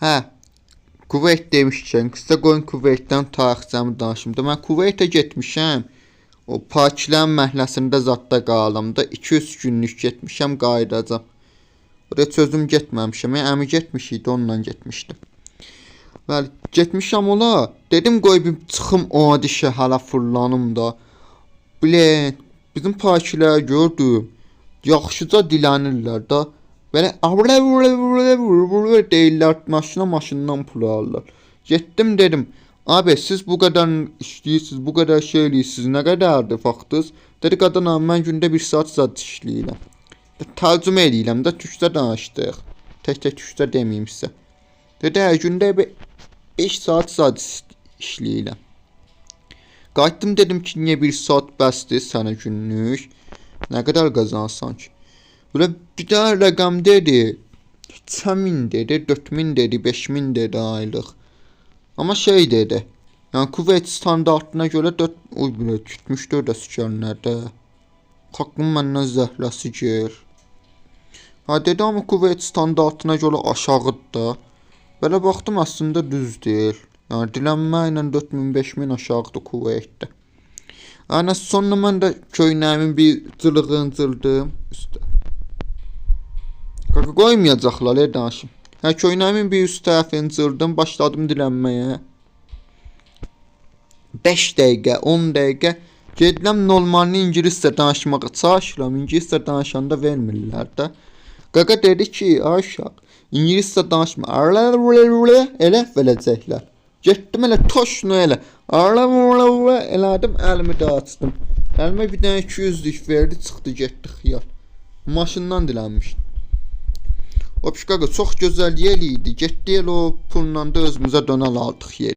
Hə, Kuveyt demişkən, qısa qoyun Kuveytdən tarixçəmi danışım da. Mən Kuveytə getmişəm. O Pakilərin məhəlləsində zadda qalım da 2-3 günlük getmişəm, qayıdacam. Oraya heç özüm getməmişəm. Əmi getmiş idi, onunla getmişdim. Bəli, getmişəm ola. Dedim qoy bir çıxım adi şəhərə fırlanım da. Bilen, bizim pakiləri gördüm. Yaxşıca dilənirlər da. Belə deyirlər, maşına maşından pul alırlar. Getdim dedim, abi siz bu qədər işləyirsiniz, bu qədər şey eləyirsiniz, nə qədərdir vaxtınız? Dedi qadın abi, mən gündə bir saat zad işləyirəm. Tərcümə eləyirəm də, türkcə danışdıq. Tək-tək türkcə deməyim sizə. Dedi, hə, gündə 5 saat zad işləyirəm. Qayıtdım dedim ki, niyə bir saat bəsdir sənə günlük? Nə qədər qazansan ki? Belə bir dənə rəqəm dedi. 3000 dedi, 4000 dedi, 5000 dedi aylıq. Amma şey dedi. Yəni Kuveyt standartına görə 4 oy belə tutmuşdur da sikənlərdə. Xalqın məndən zəhləsi gəl. Ha dedi amma Kuveyt standartına görə aşağıdır da. Belə baxdım əslində düz deyil. Yəni dilənməklə 4000 5000 aşağıdır Kuveytdə. Yəni sonra mən də köynəyimin bir cılığını cıldım üstə. Qaqa qoymayacaqlar danışım. Hə köynəyimin bir üst tərəfini cırdım, başladım dilənməyə. 5 dəqiqə, 10 dəqiqə gedirəm normalni ingiliscə danışmağa çalışıram. İngiliscə danışanda vermirlər də. Qaqa dedi ki, ay uşaq, ingiliscə danışma. Elə verəcəklər. Getdim elə toşnu elə. Elədim, əlimi də açdım. Əlimə bir dənə 200-lük verdi, çıxdı getdi xiyar. Maşından dilənmişdim. Obş qaqa çox gözəl yer idi. Getdi elə o pulla da özümüzə dönəl aldıq yer.